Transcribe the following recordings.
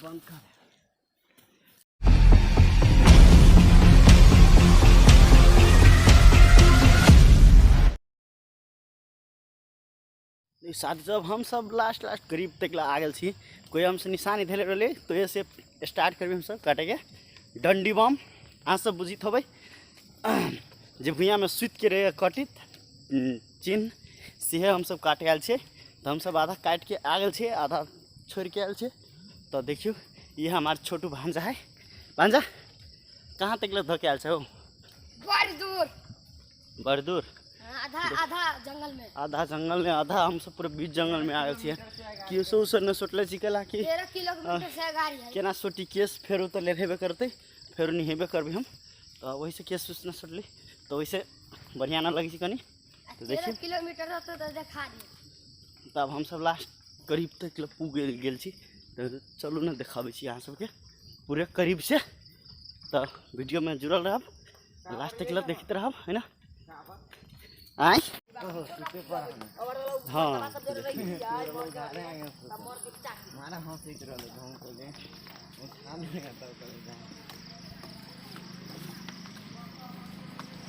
बंद कर। साथ जब हम सब लास्ट लास्ट करीब तक ला आ गेल छी, कोई हमसे निशान धैले रहलै, तो ये से स्टार्ट करबे हमसब काटे के डंडी बम। अहाँ सब बुझित होबै जे भुइयाँमे सुति के रहे कटित चिन्ह, सेहे हमसब काटे आयल छियै। तऽ हमसब आधा काटि के आ गेल छियै, आधा छोड़ि के आयल छियै। तऽ देखियौ ई हमार छोटू भांजा है। भांजा कहाँ तक ले धऽ के आयल छै हौ? बड़ दूर। बड़ दूर? आधा आधा जंगल में। आधा जंगल में, आधा हम सब पूरे बीच जंगल में आयल छियै। केसो उसो नहि सोटले छी केला कि 13 किलोमीटर से गाड़ी है। केना सोटी केस, फेरो तऽ लेहेबे करतै, फेरो निहेबे करबै हम, तऽ ओहिसँ केस उस नहि सोटली, तऽ ओहिसँ बढ़िआँ नहि लगै छै कनि। तऽ 13 देखियौ किलोमीटर रहतौ तऽ देखा दी। तब हमसब लास्ट करीब तक लए पुग गेल छी। तऽ चलू ने देखाबै छी अहाँ सबके पूरे करीब से। तऽ वीडियोमे जुड़ल रहब, लास्ट तक लए देखैत रहब, है ना? आँय हाँ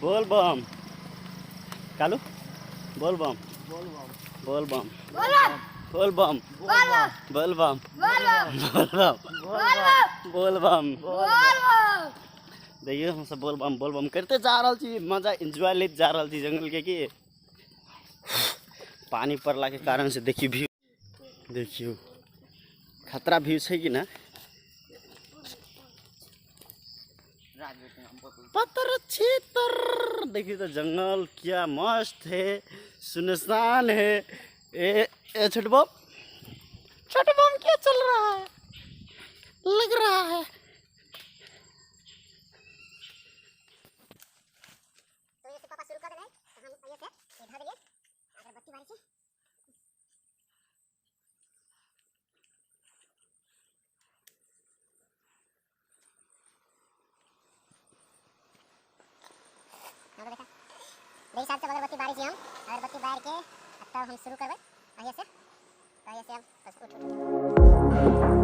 बोल बम कालू, बोल बम, बोल बम, बोल बम, बोल बम, बोल बम, बोल बम। देखियौ हमसब बोल बम बोल बम करिते जा रहल छी, मजा एन्जॉय लैत जा रहल छी जंगल के। की पानी पड़ला के कारण से देखियौ व्यू, देखियौ खतरा व्यू छै कि ना। पत्थर क्षेत्र देखिए तो जंगल क्या मस्त है, सुनसान है। ए ए छोटू बम, छोटू बम क्या चल रहा है, लग रहा है। तो ये से पापा शुरू कर देने, तो हम ये से ये धर दिए अगरबत्ती बारी छी। देखा हिसाब से अगरबत्ती बारी छी हम, अगरबत्ती बार के तब हम शुरू करबै अहिया से। तो अहिया से हम बस उठ उठ उठ।